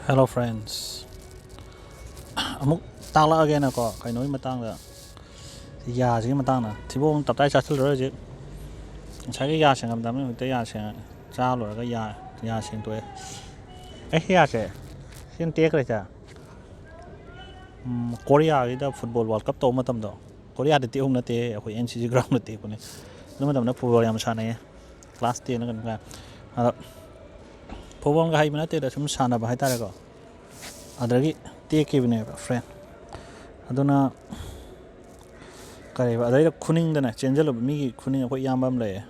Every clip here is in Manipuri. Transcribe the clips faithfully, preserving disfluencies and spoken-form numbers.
Hello friends, ꯑꯃꯨꯛ ꯇꯥꯛꯂꯛꯑꯒꯦꯅꯀꯣ, ꯀꯩꯅꯣꯒꯤ ꯃꯇꯥꯡꯗ, ꯌꯥꯁꯤꯒꯤ ꯃꯇꯥꯡꯗ꯫ ꯊꯤꯕꯣꯡ ꯇꯞꯇꯥꯏ ꯆꯥꯁꯤꯜꯂꯨꯔꯦ ꯍꯧꯖꯤꯛ꯫ ꯉꯁꯥꯏꯒꯤ ꯌꯥ ꯁꯦꯡꯉꯝꯗꯕꯅꯤ, ꯍꯧꯖꯤꯛꯇ ꯌꯥ ꯁꯦꯡꯉ-, ꯆꯥ ꯂꯣꯏꯔꯒ ꯌꯥ, ꯌꯥ ꯁꯦꯡꯗꯣꯛꯑꯦ꯫ ꯑꯩ ꯁꯤ ꯌꯥꯁꯦ ꯁꯤꯅ ꯇꯦꯛꯈ꯭ꯔꯦꯁꯦ꯫ ꯎꯝ, ꯀꯣꯔꯤꯌꯥꯒꯤꯗ ꯐꯨꯠꯕꯣꯜ ꯋꯥꯔꯜ ꯀꯞ ꯇꯧꯕ ꯃꯇꯝꯗꯣ, ꯀꯣꯔꯤꯌꯥꯗ ꯇꯦꯛꯍꯧꯕ ꯅꯠꯇꯦ, ꯑꯩꯈꯣꯏ ꯑꯦꯟ ꯁꯤ ꯁꯤ ꯒ꯭ꯔꯥꯎꯟꯗ ꯇꯦꯛꯄꯅꯦ꯫ ꯑꯗꯨ ꯃꯇꯝꯗ ꯐꯨꯠꯕꯣꯜ ꯌꯥꯝ ꯁꯥꯟꯅꯩꯌꯦ꯫ ꯀ꯭ꯂꯥꯁ ꯇꯦꯟꯗ ꯀꯩꯅꯣ ꯀꯥꯏ꯫ ꯑꯗ ꯐꯨꯠꯕꯣꯜꯒ ꯍꯩꯕ ꯅꯠꯇꯦꯗ, ꯁꯨꯝ ꯁꯥꯟꯅꯕ ꯍꯥꯏꯇꯥꯔꯦꯀꯣ꯫ ꯑꯗꯒꯤ ꯇꯦꯛꯈꯤꯕꯅꯦꯕ ꯐ꯭ꯔꯦꯟ꯫ ꯑꯗꯨꯅ ꯀꯔꯤꯕ, ꯑꯗꯩꯗ ꯈꯨꯅꯤꯡꯗꯅ ꯆꯦꯟꯁꯤꯜꯂꯨꯕ, ꯃꯤꯒꯤ ꯈꯨꯅꯤꯡ, ꯑꯩꯈꯣꯏ ꯏꯌꯥꯝꯕ ꯑꯃ ꯂꯩꯌꯦ,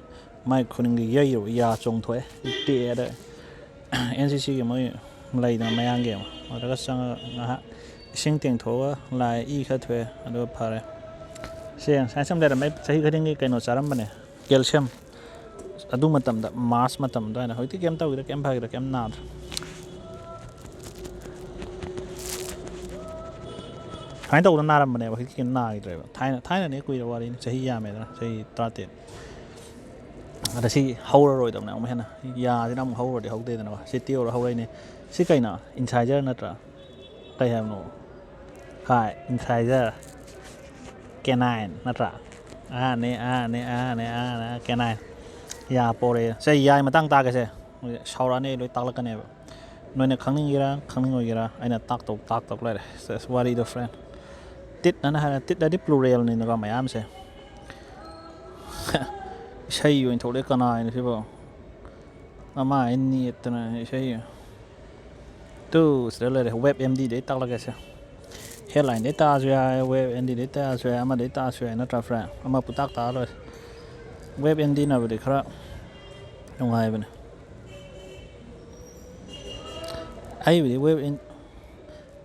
ꯃꯥꯏ ꯈꯨꯅꯤꯡꯒꯤ ꯌꯩꯔꯨꯕ, ꯌꯥ ꯆꯣꯡꯊꯣꯛꯑꯦ, ꯇꯦꯛꯑꯦ꯫ ꯑꯗ ꯑꯦꯟ ꯁꯤ ꯁꯤꯒꯤ ꯃꯣꯏ ꯂꯩꯗꯅ ꯃꯌꯥꯡꯒꯤ ꯑꯃ, ꯑꯗꯨꯒ ꯆꯪꯉꯒ ꯉꯥꯏꯍꯥꯛ ꯏꯁꯤꯡ ꯇꯦꯡꯊꯣꯛꯑꯒ ꯂꯥꯛꯑꯦ, ꯏ ꯈꯔ ꯊꯣꯛꯑꯦ, ꯑꯗꯨꯒ ꯐꯔꯦ꯫ ꯁꯦ ꯁꯨꯃꯥꯏꯅ ꯁꯨꯝ ꯂꯩꯔꯝꯃꯦ, ꯆꯍꯤ ꯈꯨꯗꯤꯡꯒꯤ ꯀꯩꯅꯣ ꯆꯥꯔꯝꯕꯅꯦ, ꯀꯦꯜꯁꯤꯌꯝ꯫ ꯑꯗꯨ ꯃꯇꯝꯗ, ꯃꯥꯔꯁ ꯃꯇꯝ ꯑꯗꯨꯋꯥꯏꯗ꯫ ꯍꯧꯖꯤꯛꯇꯤ ꯀꯩꯝ ꯇꯧꯈꯤꯗ꯭ꯔꯦ, ꯀꯩꯝ ꯐꯈꯤꯗ꯭ꯔꯦ, ꯀꯩꯝ ꯅꯥꯗ꯭ꯔꯦ꯫ ꯁꯨꯃꯥꯏꯅ ꯇꯧꯗꯅ ꯅꯥꯔꯝꯕꯅꯦꯕ, ꯍꯧꯖꯤꯛꯇꯤ ꯀꯩꯝ ꯅꯥꯈꯤꯗ꯭ꯔꯦꯕ꯫ ꯊꯥꯏꯅ, ꯊꯥꯏꯅꯅꯦ, ꯀꯨꯏꯔ ꯋꯥꯔꯤꯅꯤ, ꯆꯍꯤ ꯌꯥꯝꯃꯦꯗꯅ, ꯆꯍꯤ ꯇꯔꯥꯇꯔꯦꯠ꯫ ꯑꯗ ꯁꯤ ꯍꯧꯔꯔꯣꯏꯗꯕꯅꯦ ꯑꯃꯨꯛ ꯍꯦꯟꯅ, ꯌꯥꯁꯤꯅ ꯑꯃꯨꯛ ꯍꯧꯔꯗꯤ ꯍꯧꯗꯦꯗꯅꯀꯣ꯫ ꯁꯤ ꯇꯦꯛꯑꯒ ꯍꯧꯔꯛꯏꯅꯦ꯫ ꯁꯤ ꯀꯩꯅꯣ? ꯏꯟꯁꯥꯏꯖꯔ ꯅꯠꯇ꯭ꯔꯥ? ꯀꯩ ꯍꯥꯏꯕꯅꯣ? ꯍꯥꯏ, ꯏꯟꯁꯥꯏꯖꯔ꯫ ꯀꯦꯅꯥꯏꯟ ꯅꯠꯇ꯭ꯔꯥ? ꯑꯥꯅꯦ, ꯑꯥꯅꯦ, ꯑꯥꯅꯦ, ꯑꯥꯅꯦ, ꯀꯦꯅꯥꯏꯟ꯫ ꯌꯥ ꯄꯣꯔꯛꯑꯦ꯫ ꯁꯦ, ꯌꯥꯏ ꯃꯇꯥꯡ ꯇꯥꯛꯀꯦꯁꯦ꯫ ꯁꯥꯎꯔꯛꯑꯅꯤ, ꯑꯩ ꯂꯣꯏ ꯇꯥꯛꯂꯛꯀꯅꯦꯕ꯫ ꯅꯣꯏꯅ ꯈꯪꯅꯤꯡꯒꯦꯔꯥ ꯈꯪꯅꯤꯡꯉꯣꯏꯒꯦꯔꯥ, ꯑꯩꯅ ꯇꯥꯛꯇꯧ ꯇꯥꯛꯇꯧ ꯂꯩꯔꯦ꯫ ꯁꯦꯁ, ꯋꯥꯔꯤꯗꯣ, ꯐ꯭ꯔꯦꯟ꯫ ꯇꯤꯠ ꯑꯅ ꯍꯥꯏꯔ, ꯇꯤꯠ ꯑꯗꯤ ꯄ꯭ꯂꯨꯔꯦꯜꯅꯤꯅꯀꯣ, ꯃꯌꯥꯝꯁꯦ꯫ ꯏꯁꯩ ꯑꯣꯏꯅ ꯊꯣꯛꯂꯛꯑꯦ, ꯀꯅꯥ ꯍꯥꯏꯅꯣ ꯁꯤꯕꯣ? ꯃꯃꯥ ꯑꯩ ꯅꯦꯠꯇꯅ ꯏꯁꯩ꯫ ꯇꯨ, ꯁꯤꯗ ꯂꯩꯔꯦ, ꯋꯦꯕ ꯑꯦꯝ ꯗꯤꯗꯩ ꯇꯥꯛꯂꯛꯀꯦꯁꯦ꯫ ꯍꯦꯗꯂꯥꯏꯟꯗꯩ ꯇꯥꯛꯑꯁꯨ ꯌꯥꯏ, ꯋꯦꯕ ꯑꯦꯝ ꯗꯤꯗꯩ ꯇꯥꯛꯑꯁꯨ ꯌꯥꯏ, ꯑꯃꯗꯩ ꯇꯥꯛꯑꯁꯨ ꯌꯥꯏ, ꯅꯠꯇ꯭ꯔꯥ, ꯐ꯭ꯔꯦꯟ? ꯑꯃ ꯄꯨꯇꯥꯛ ꯇꯥꯛꯑ ꯂꯣꯏꯔꯦ꯫ ꯋꯦꯕ ꯑꯦꯝ ꯗꯤꯅꯕꯨꯗꯤ ꯈꯔ ꯅꯨꯡꯉꯥꯏꯕꯅꯦ꯫ ꯑꯩꯕꯨꯗꯤ ꯋꯦꯕ ꯑꯦꯝ-,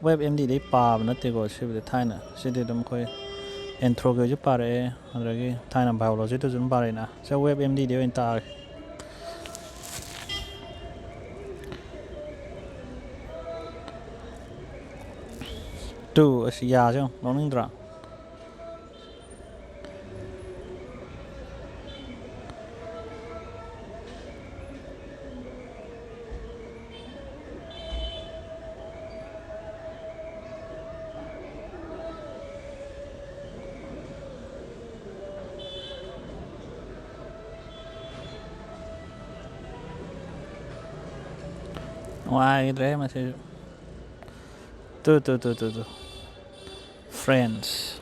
ꯋꯦꯕ ꯑꯦꯝ ꯗꯤꯗꯩ ꯄꯥꯕ ꯅꯠꯇꯦꯀꯣ, ꯁꯤꯕꯨꯗꯤ ꯊꯥꯏꯅ꯫ ꯁꯤꯗꯤ ꯑꯗꯨꯝ ꯑꯩꯈꯣꯏ ꯑꯦꯟꯊ꯭ꯔꯣꯒꯤ ꯑꯣꯏꯁꯨ ꯄꯥꯔꯛꯑꯦ, ꯑꯗꯨꯗꯒꯤ ꯊꯥꯏꯅ ꯕꯥꯏꯑꯣꯂꯣꯖꯤꯗꯁꯨ ꯑꯗꯨꯝ ꯄꯥꯔꯛꯑꯦꯅ꯫ ꯁꯤ ꯋꯦꯕ ꯑꯦꯝ ꯗꯤꯗꯩ ꯑꯣꯏꯅ ꯇꯥꯔꯒꯦ꯫ ꯇꯨ, ꯑꯁ, ꯌꯥꯁꯦ ꯌꯦꯡꯉꯨ, ꯅꯣꯛꯅꯤꯡꯗ꯭ꯔꯥ? ꯅꯨꯡꯉꯥꯏꯈꯤꯗ꯭ꯔꯦ ꯃꯁꯤꯁꯨ꯫ ꯇꯨ ꯇꯨ ꯇꯨ ꯇꯨ ꯇꯨ ꯐ꯭ꯔꯦꯟꯁ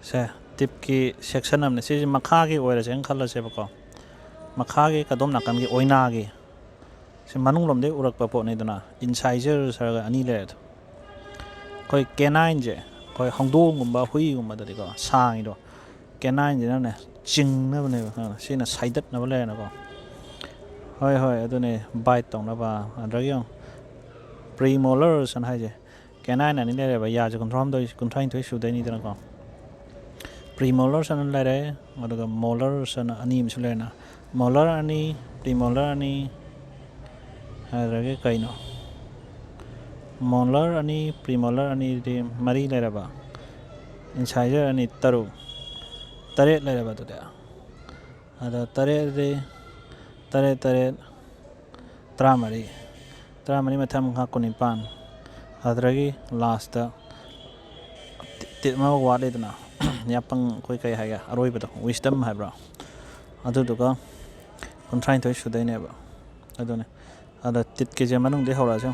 ꯁꯦ, ꯇꯤꯞꯀꯤ ꯁꯦꯛꯁꯟ ꯑꯃꯅꯤ꯫ ꯁꯤꯁꯦ ꯃꯈꯥꯒꯤ ꯑꯣꯏꯔꯁꯦꯅ ꯈꯜꯂꯁꯦꯕꯀꯣ, ꯃꯈꯥꯒꯤ ꯀꯗꯣꯝ ꯅꯥꯀꯟꯒꯤ ꯑꯣꯏꯅꯥꯒꯤ, ꯁꯤ ꯃꯅꯨꯡ ꯂꯣꯝꯗꯒꯤ ꯎꯔꯛꯄ ꯄꯣꯠꯅꯤꯗꯅ, ꯏꯟꯁꯥꯏꯖꯔꯁ ꯍꯥꯏꯔꯒ ꯑꯅꯤ ꯂꯩꯔꯦ꯫ ꯑꯩꯈꯣꯏ ꯀꯦꯅꯥꯏꯟꯁꯦ, ꯑꯩꯈꯣꯏ ꯍꯧꯗꯣꯡꯒꯨꯝꯕ ꯍꯨꯏꯒꯨꯝꯕꯗꯗꯤꯀꯣ, ꯁꯥꯡꯉꯤꯗꯣ ꯀꯦꯅꯥꯏꯟꯁꯤꯅꯅꯦ ꯆꯤꯡꯅꯕꯅꯦꯕ, ꯈꯪꯉꯕ? ꯁꯤꯅ ꯁꯥꯏꯗꯠꯅꯕ ꯂꯩꯔꯦꯅꯀꯣ꯫ ꯍꯣꯏ ꯍꯣꯏ, ꯑꯗꯨꯅꯦ, ꯕꯥꯏꯠ ꯇꯧꯅꯕ꯫ ꯑꯗꯨꯗꯒꯤ ꯑꯃꯨꯛ ꯄ꯭ꯔꯤꯃꯣꯂꯔꯁ ꯑꯅ ꯍꯥꯏꯁꯦ, ꯀꯦꯅꯥꯏꯟ ꯑꯅꯤ ꯂꯩꯔꯦꯕ, ꯌꯥꯁꯦ ꯀꯨꯟꯊ꯭ꯔꯥ ꯍꯨꯝꯗꯣꯏ, ꯀꯨꯟꯊ꯭ꯔꯥ ꯅꯤꯊꯣꯏ ꯁꯨꯗꯣꯏꯅꯤꯗꯅꯀꯣ꯫ ꯄ꯭ꯔꯤꯃꯣꯂꯔꯁ ꯑꯅ ꯂꯩꯔꯦ, ꯑꯗꯨꯒ ꯃꯣꯂꯔꯁ ꯑꯅ ꯑꯅꯤ ꯑꯃꯁꯨ ꯂꯩꯔꯦꯅ꯫ ꯃꯣꯂꯔ ꯑꯅꯤ, ꯄ꯭ꯔꯤꯃꯣꯂꯔ ꯑꯅꯤ, ꯑꯗꯨꯗꯒꯤ ꯀꯩꯅꯣ, ꯃꯣꯂꯔ ꯑꯅꯤ, ꯄ꯭ꯔꯤꯃꯣꯂꯔ ꯑꯅꯤꯗꯤ ꯃꯔꯤ ꯂꯩꯔꯕ, ꯏꯟꯁꯥꯏꯖꯔ ꯑꯅꯤ, ꯇꯔꯨꯛ, ꯇꯔꯦꯠ ꯂꯩꯔꯕ꯫ ꯑꯗꯨꯗꯤ ꯑꯗ ꯇꯔꯦꯠ ꯑꯗꯤ ꯇꯔꯦꯠ, ꯇꯔꯦꯠ, ꯇꯔꯥꯃꯔꯤ, ꯇꯔꯥꯃꯔꯤ ꯃꯊꯪ ꯃꯈꯥ ꯀꯨꯟꯅꯤꯄꯥꯟ, ꯑꯗꯨꯗꯒꯤ ꯂꯥꯁꯇ ꯇꯤꯠ ꯑꯃ ꯋꯥꯠꯂꯤꯗꯅ, ꯌꯥꯄꯪ ꯑꯩꯈꯣꯏ ꯀꯩ ꯍꯥꯏꯒꯦ, ꯑꯔꯣꯏꯕꯗꯣ, ꯋꯤꯁꯗꯝ ꯍꯥꯏꯕ꯭ꯔꯣ? ꯑꯗꯨꯗꯨꯒ ꯀꯨꯟꯊ꯭ꯔꯥꯅꯤꯊꯣꯏ ꯁꯨꯗꯣꯏꯅꯦꯕ꯫ ꯑꯗꯨꯅꯦ꯫ ꯑꯗ ꯇꯤꯠꯀꯤꯁꯦ ꯃꯅꯨꯡꯗꯒꯤ ꯍꯧꯔꯛꯑꯁꯦ꯫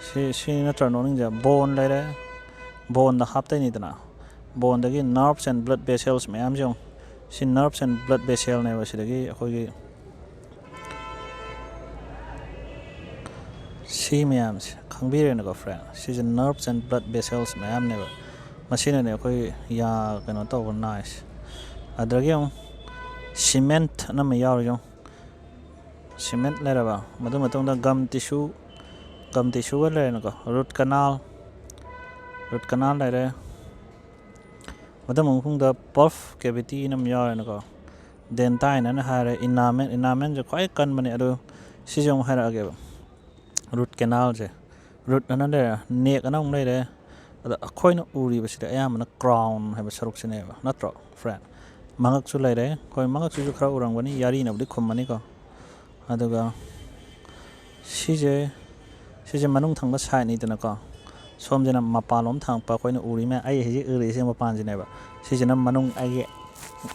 ꯁꯤ, ꯁꯤ ꯅꯠꯇ꯭ꯔ ꯅꯣꯛꯅꯤꯡꯁꯦ? ꯕꯣꯟ ꯂꯩꯔꯦ, bond ꯍꯥꯞꯇꯣꯏꯅꯤꯗꯅ꯫ ꯕꯣꯟꯗꯒꯤ nerves and blood vessels ꯃꯌꯥꯝꯁꯦ ꯌꯦꯡꯉꯨ꯫ ꯁꯤ nerves and blood vesselꯅꯦꯕ꯫ ꯁꯤꯗꯒꯤ ꯑꯩꯈꯣꯏꯒꯤ ꯁꯤ ꯃꯌꯥꯝꯁꯦ ꯈꯪꯕꯤꯔꯦꯅꯀꯣ, ꯐ꯭ꯔꯦꯟ? ꯁꯤꯁꯦ nerves and blood vessels ꯃꯌꯥꯝꯅꯦꯕ꯫ ꯃꯁꯤꯅꯅꯦ ꯑꯩꯈꯣꯏ ꯌꯥ ꯀꯩꯅꯣ ꯇꯧꯕ ꯅꯥꯏꯁꯦ꯫ ꯑꯗꯨꯗꯒꯤ ꯑꯃꯨꯛ ꯁꯤꯃꯦꯟꯠ ꯑꯅ ꯑꯃ ꯌꯥꯎꯔꯤ, ꯌꯦꯡꯉꯨ꯫ ꯁꯤꯃꯦꯟꯠ ꯂꯩꯔꯕ, ꯃꯗꯨ ꯃꯇꯨꯡꯗ gum tissue, gum tissueꯒ ꯂꯩꯔꯦꯅꯀꯣ, root canal, root canal ꯂꯩꯔꯦ꯫ ꯃꯗꯨ ꯃꯇꯨꯡꯗ pulp cavity ꯑꯅ ꯑꯃ ꯌꯥꯎꯔꯦꯅꯀꯣ, dentin ꯑꯅ ꯍꯥꯏꯔꯦ, enamel, enamel ꯁꯦ ꯈ꯭ꯋꯥꯏ ꯀꯟꯕꯅꯦ꯫ ꯑꯗꯨ ꯁꯤꯁꯦ ꯑꯃꯨꯛ ꯍꯥꯏꯔꯛꯑꯒꯦꯕ꯫ Root canalꯁꯦ, root ꯑꯅ ꯂꯩꯔꯦ, neck ꯑꯅ ꯑꯃꯨꯛ ꯂꯩꯔꯦ꯫ ꯑꯗ ꯑꯩꯈꯣꯏꯅ ꯎꯔꯤꯕꯁꯤꯗꯤ ꯑꯌꯥꯝꯕꯅ crown ꯍꯥꯏꯕ ꯁꯔꯨꯛꯁꯤꯅꯦꯕ, ꯅꯠꯇ꯭ꯔꯣ, ꯐ꯭ꯔꯦꯟ? ꯃꯉꯛꯁꯨ ꯂꯩꯔꯦ꯫ ꯑꯩꯈꯣꯏ ꯃꯉꯛꯁꯤꯁꯨ ꯈꯔ ꯎꯔꯝꯒꯅꯤ, ꯌꯥꯔꯤꯅꯕꯨꯗꯤ ꯈꯨꯝꯃꯅꯤꯀꯣ꯫ ꯑꯗꯨꯒ ꯁꯤꯁꯦ, ꯁꯤꯁꯦ ꯃꯅꯨꯡ ꯊꯪꯕ sideꯅꯤꯗꯅꯀꯣ꯫ ꯁꯣꯝꯁꯤꯅ ꯃꯄꯥꯟꯂꯣꯝ ꯊꯪꯉꯛꯄ ꯑꯩꯈꯣꯏꯅ ꯎꯔꯤ ꯃꯌꯥꯝ, ꯑꯩ ꯍꯧꯖꯤꯛ ꯎꯔꯤꯁꯦ ꯃꯄꯥꯟꯁꯤꯅꯦꯕ꯫ ꯁꯤꯁꯤꯅ ꯃꯅꯨꯡ, ꯑꯩꯒꯤ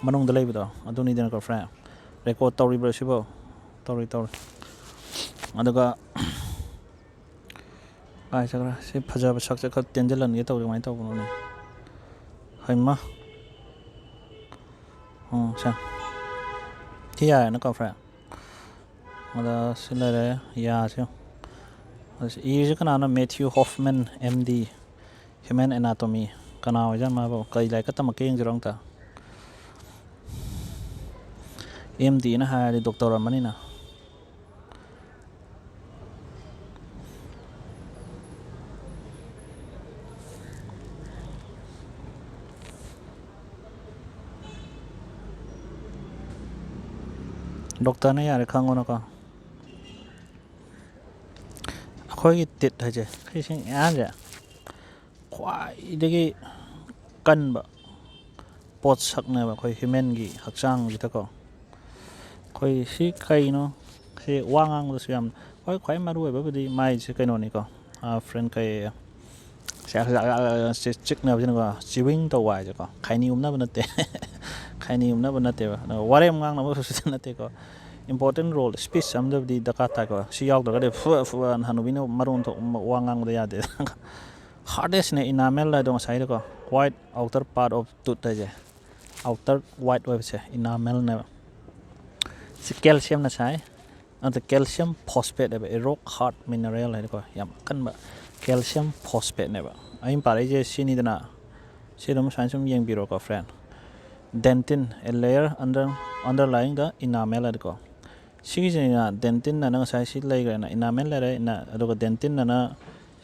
ꯃꯅꯨꯡꯗ ꯂꯩꯕꯗꯣ ꯑꯗꯨꯅꯤꯗꯅꯀꯣ, ꯐ꯭ꯔꯦꯟ꯫ Record ꯇꯧꯔꯤꯕ꯭ꯔꯣ ꯁꯤꯕꯣ? ꯇꯧꯔꯤ, ꯇꯧꯔꯤ꯫ ꯑꯗꯨꯒ ꯀꯥꯏ ꯆꯠꯈ꯭ꯔꯦ? ꯁꯤ ꯐꯖꯕ ꯁꯛꯁꯦ ꯈꯔ ꯇꯦꯟꯖꯜꯍꯟꯒꯦ ꯇꯧꯔꯤ꯫ ꯀꯃꯥꯏꯅ ꯇꯧꯕꯅꯣꯅꯦ? ꯍꯩꯃ꯫ ꯎꯝ, ꯁꯦ꯫ ꯁꯤ ꯌꯥꯔꯦꯅꯀꯣ, friend? ꯑꯗ ꯁꯤ ꯂꯩꯔꯦ, ꯌꯥꯁꯦ꯫ ꯑꯗ ꯁꯤ ꯏꯔꯤꯁꯦ ꯀꯅꯥꯅꯣ? Matthew Hoffman, M D, Human Anatomy꯫ ꯀꯅꯥ ꯑꯣꯏꯖꯥꯠꯅꯣ ꯃꯥꯕꯨ? ꯀꯔꯤ ꯂꯥꯏꯔꯤꯛꯀ ꯇꯝꯃꯛꯀꯦ ꯌꯦꯡꯁꯤꯔꯣ ꯑꯝꯇ꯫ M D ꯅ ꯍꯥꯏꯔꯗꯤ doctor ꯑꯃꯅꯤꯅ꯫ Doctor ꯅ ꯌꯥꯔꯦ ꯈꯪꯉꯣꯅꯀꯣ꯫ ꯑꯩꯈꯣꯏꯒꯤ ꯇꯤꯠ ꯍꯥꯏꯁꯦ, ꯁꯤꯁꯤꯡ ꯌꯥꯝꯁꯦ ꯈ꯭ꯋꯥꯏꯗꯒꯤ ꯀꯟꯕ ꯄꯣꯠꯁꯛꯅꯦꯕ ꯑꯩꯈꯣꯏ human ꯒꯤ ꯍꯛꯆꯥꯡꯁꯤꯗꯀꯣ꯫ ꯑꯩꯈꯣꯏ ꯁꯤ ꯀꯩꯅꯣ? ꯁꯤ ꯋꯥ ꯉꯥꯡꯕꯗꯁꯨ ꯌꯥꯝ, ꯍꯣꯏ, ꯈ꯭ꯋꯥꯏ ꯃꯔꯨ ꯑꯣꯏꯕꯕꯨꯗꯤ ꯃꯥꯏꯁꯦ ꯀꯩꯅꯣꯅꯤꯀꯣ, friend, ꯀꯩ, ꯁꯦ, ꯁꯦ, ꯁꯦ, ꯆꯤꯛꯅꯕꯁꯤꯅꯀꯣ, chewing ꯇꯧꯕ ꯍꯥꯏꯁꯦꯀꯣ, ꯈꯩꯅꯤ ꯎꯝꯅꯕ ꯅꯠꯇꯦ꯫ ꯈꯩꯅꯤ ꯎꯝꯅꯕ ꯅꯠꯇꯦꯕ, ꯑꯗꯨꯒ ꯋꯥꯔꯦꯝ ꯉꯥꯡꯅꯕꯁꯨ ꯅꯠꯇꯦꯀꯣ꯫ Important role, speech ꯑꯃꯗꯕꯨꯗꯤ ꯗꯔꯀꯥꯔ ꯇꯥꯏꯀꯣ꯫ ꯁꯤ ꯌꯥꯎꯗ꯭ꯔꯒꯗꯤ ꯐꯨ ꯐꯨ ꯍꯅꯨꯕꯤꯅ ꯃꯔꯣꯟ ꯊꯣꯛ ꯋꯥ ꯉꯥꯡꯕꯗ ꯌꯥꯗꯦ꯫ Hardest ꯅꯦ enamel ꯍꯥꯏꯗꯣ ꯉꯁꯥꯏꯗꯀꯣ, white outer part of tooth ꯍꯥꯏꯁꯦ꯫ Outer white ꯑꯣꯏꯕꯁꯦ enamel ꯅꯦꯕ꯫ ꯁꯤ calcium ꯅ ꯁꯥꯏ꯫ ꯑꯗ calcium phosphate ꯍꯥꯏꯕ, a rock hard mineral ꯍꯥꯏꯅꯀꯣ, ꯌꯥꯝ ꯑꯀꯟꯕ calcium phosphate ꯅꯦꯕ꯫ ꯑꯩꯅ ꯄꯥꯔꯛꯏꯁꯦ ꯁꯤꯅꯤꯗꯅ, ꯁꯤ ꯑꯗꯨꯝ ꯁꯨꯃꯥꯏꯅ ꯁꯨꯝ ꯌꯦꯡꯕꯤꯔꯣꯀꯣ, friend꯫ Dentin, a layer under, underlying the enamel ꯍꯥꯏꯗꯤꯀꯣ꯫ ꯁꯤꯒꯤꯁꯤꯅ dentin ꯍꯥꯏꯅ ꯉꯁꯥꯏ ꯁꯤ ꯂꯩꯈ꯭ꯔꯦꯅ, enamel ꯂꯩꯔꯦ, ina-, ꯑꯗꯨꯒ dentin ꯍꯥꯏꯅ